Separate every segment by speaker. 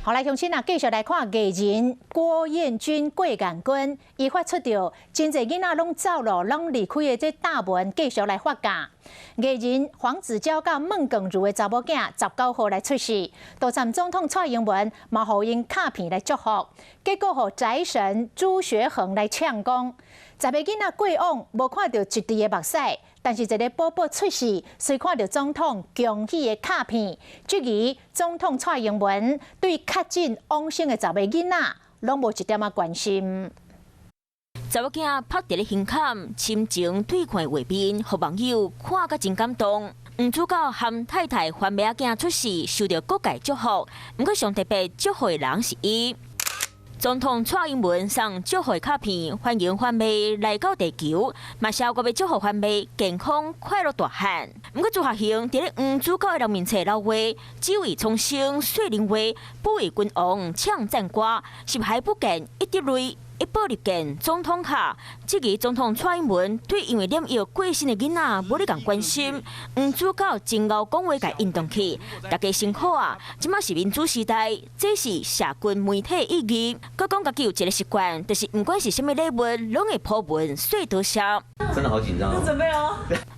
Speaker 1: 好來，鄉親啊，繼續來看藝人郭彥均郭彥均，伊發出著真濟囡仔攏走囉，攏離開的這大文，繼續來發教。藝人黃子佼佮孟耿如的查某囝19號來出世，杜站總統蔡英文嘛予𪜶卡片來祝福，結果予宅神朱學恆來嗆講，10個囡仔過往無看著一滴的目屎，但是一个寶寶出世，隨看著總統恭喜的卡片，質疑總統蔡英文對確診往生的十个囡仔，攏無一點仔關心。
Speaker 2: 查某囝拍佇咧胸坎，深情對看畫面，予網友看甲真感動。黃子佼和太太番麥仔囝出世，受著各界祝福。毋過上特別祝福的人是伊。總統蔡英文送祝福卡片，歡迎番麥來到地球，嘛寫閣欲祝福番麥健康快樂大漢。毋過朱學恆佇咧黃子佼的人面冊留話，只為蒼生說人話，不為君王唱讚歌，拾骸不見一滴淚。一報入見總統卡，質疑總統蔡英文對因為染疫過身的囡仔無咧共關心。黃子佼真𠢕講話共引動去，大家辛苦啊！這馬是民主時代，這是社群媒體意義。閣講家己有一个習慣，就是毋管是啥物禮物，攏會 po 文說多謝。
Speaker 3: 真的好緊張。
Speaker 4: 準備哦。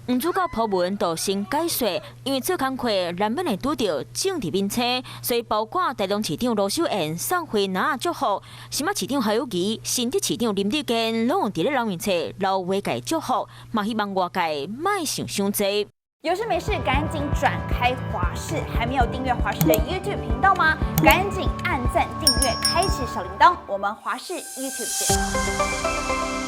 Speaker 2: 黃子佼 po 文就先解說，因為做工課難免會拄著政治面青，所以包括台中市長盧秀燕送花籃祝福，新北市長侯友宜、新竹市長林智堅，攏有佇咧留言冊留話共祝福，嘛希望外界莫想傷濟。
Speaker 5: 有事沒事趕緊轉開華視，還沒有訂閱華視的 YouTube 頻道嗎？趕緊按讚訂閱，開啟小鈴鐺。我們華視 YouTube 見。